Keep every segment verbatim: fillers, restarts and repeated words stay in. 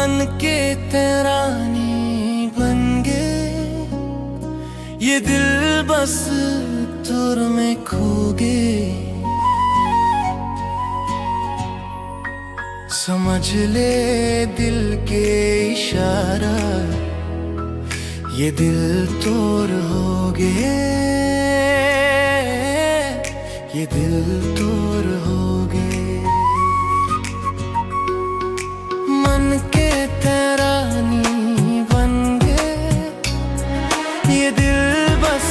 मन के तैं रानी बन गे, ये दिल बस तोर में खो गे। समझ ले दिल के इशारा, ये दिल तोर हो गे, ये दिल तोर हो गे। मन के तैं रानी बन गे, ये दिल बस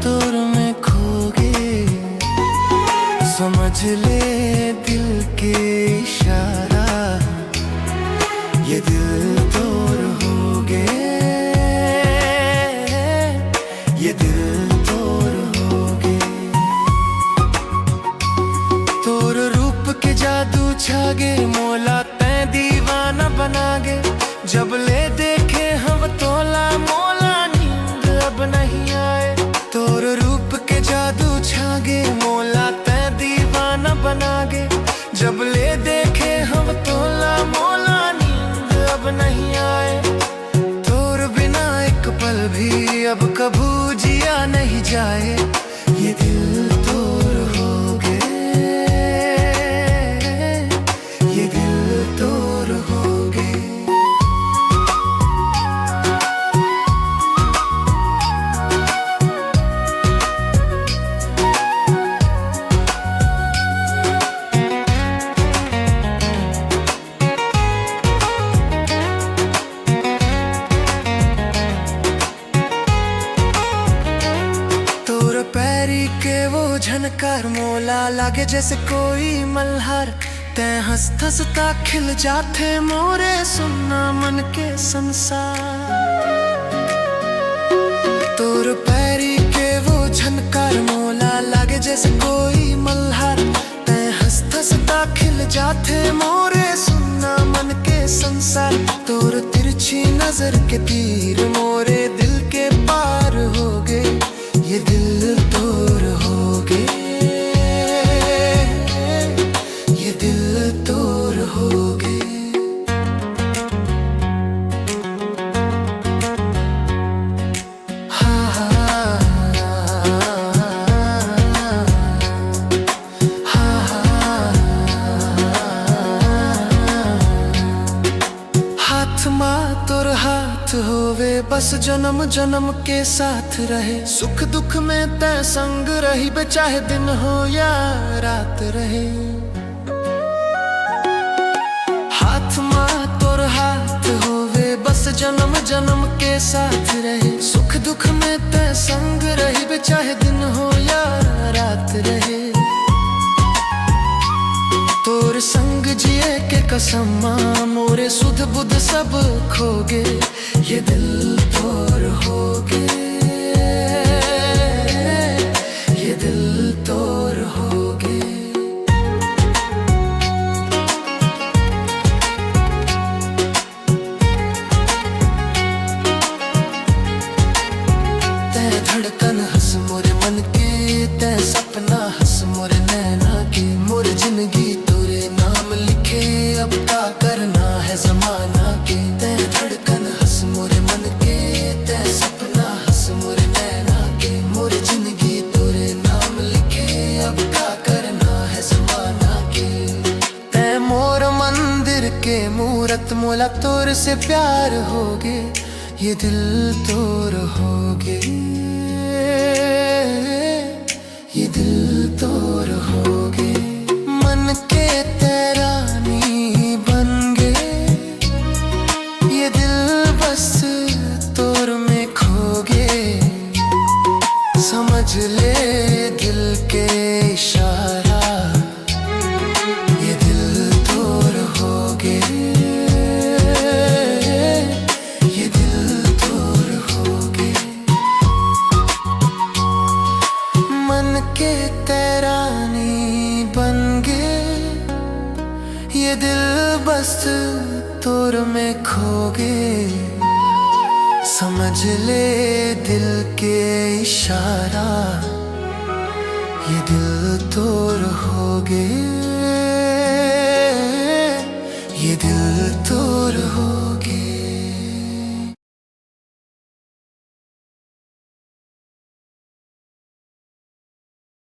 तोर में खो गे। समझ ले दिल के इशारा, ये दिल तोर हो गे, ये दिल तोर हो गे। तोर रूप के जादू छा गे, मोला तैं दीवाना बना गे। जब ले देखे हँव तोला, मोला नींद अब नहीं आए। तोर रूप के जादू छा गे, मोला तैं दीवाना बना गे। जब ले देखे हँव तोला, मोला नींद अब नहीं आए। तोर बिना एक पल भी अब कभू जिया नहीं जाए। ये दिल तोर हो गे, ये दिल तोर हो गे। तोर पैरी के वो झनकार, मोला लागे जैसे कोई मल्हार। तैं हँसथस ता खिल जाथे मोरे सुन्ना मन के संसार। तोर पैरी के वो झनकार, मोला लागे जैसे कोई मल्हार। तैं हँसथस ता खिल जाथे मोरे सुन्ना मन के संसार। तोर तिरछी नजर के तीर मोरे दिल के पार हो गे। ये दिल तोर हो गे, ये दिल तोर हो गे। हाथ मा तोर हाथ होवे, बस जनम जनम के साथ रहे। सुख दुख में तैं संग रहिबे, चाहे दिन हो या रात रहे। हाथ मा तोर हाथ होवे, बस जनम जनम के साथ रहे। सुख दुख में तैं संग रहिबे, चाहे दिन हो या रात रहे। तोर संग जिए के कसम मा, मोरे सुध बुध सब खो गे। ये दिल तोर हो गे, ये दिल तोर हो गे। तैं धड़कन हँस मोरे मन के, तैं सपना हँस मोरे नैना के। मोर जिंदगी तोरे नाम लिखे, अब का करना है जमाना के। तैं धड़कन हँस मोरे मन के, तैं सपना हँस मोरे नैना के। मोर जिंदगी तोरे नाम लिखे, अब का करना है जमाना के। तैं मोर मंदिर के मूरत, मोला तोर से प्यार हो गे। ये दिल तोर हो गे, ये दिल तोर हो गे। मन के तैं रानी बन गे, ये दिल बस तोर में खो गे। समझ ले दिल के इशारा, ये दिल तोर हो गे, ये दिल तोर हो गे। मन के तैं रानी बन गे, ये दिल बस तोर में खो गे। समझ ले दिल के इशारा, ये दिल तोर हो गे, ये दिल